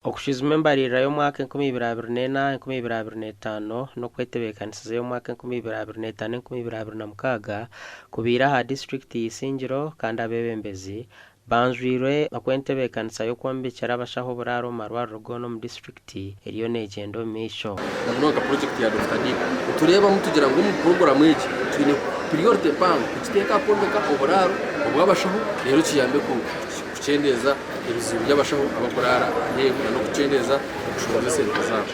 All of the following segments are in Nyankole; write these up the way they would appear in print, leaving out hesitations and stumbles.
Okushwijuma embaririra y'omwaka 2024, 2025 n'okwetebeekanisiza ey'omwaka 2025, 2026 kubaire aha disiturikiti ya Isingiro kandi abeebembezi banjwirwe oku entebeekanisa y'okwombekyera abashaho oburaaro omu marwariro goona omu disiturikiti eriyo neegyenda omu maisho. Na munonga nka purojekiti ya Dokita Nick nitureebamu tugira ngu omu puroguramu egi twine puriyorite mpango kugiteeka aha kwombeka oburaaro obw'abashaho reero kiyambe kukyendeeza ebizibu by'abashaho abakuraara aheeru na n'okukyendeeza okushohoza esente zaabo.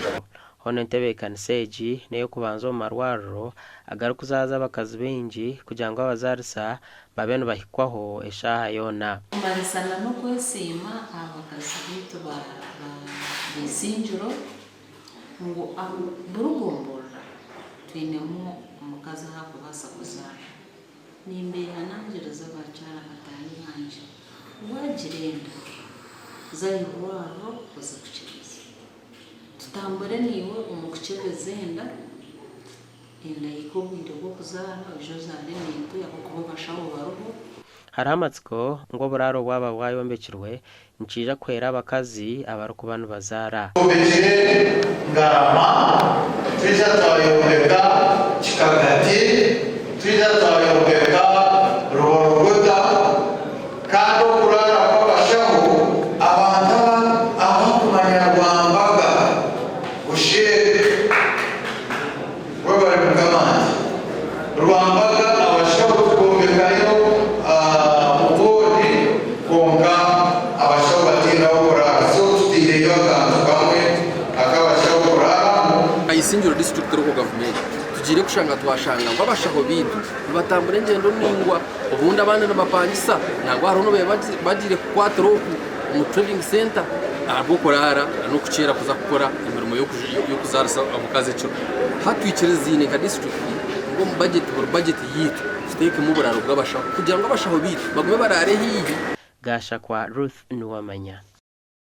Hoona entebeekanisa egi n'ey'okubanza omu marwariro agarikuzaaza abakazi baingi kugira ngu abazaarisa babe nibahikwaho eshaaha yoona. Kumarisana n'okwesiima aha bakazi baitu ba Isingiro ngu buri gomborora twinemu omukazi ahakubaasa kuzaara. Nimbeehanangiriza abakyara bataahi bangye, waagira enda, za aha irwariro oze kukyebeza. Tutambure naiwe omu kukyebeza enda, enda ehike obwire bw'okuzaara oije ozaare naitwe ahabw'okuba abashaho bariho. Hariho amatsiko ngu oburaaro bwaba bwayombekirwe nikiija kuhwera abakazi abarikuba nibazaara. Twombekire Ngarama, twija twayombeka Kikagati, twija twayombeka Ruborogota kandi okuraara kw'abashaho abantu aba abakumanya Rwambaga Busheeka Webare Mukama nti Rwambaga abashaho tukombekayo obundi kwonka abashaho bataine ah'okuraara so tutaireyo akantu kamwe ak'abashaho kuraaramu. Isingiro District Local Government tugiire kushanga twashanga ngu abashaho baitu nibatambura engyendo ndaingwa obundi abandi nibapangisa nangwa hariho n'obu bagiire kukwatira oku omu trading centre ahabw'okuraara n'okukyera kuza kukora emirimo y'okuzaarisa omukazi ekiro. Hati twikirizaine nka disiturikiti ngu omu bajeti buri bajeti yaitu tuteekemu oburaaro bw'abashaho kugira ngu abashaho baitu bagume baraare haihi. Gashakwa Ruth Nuwamanya.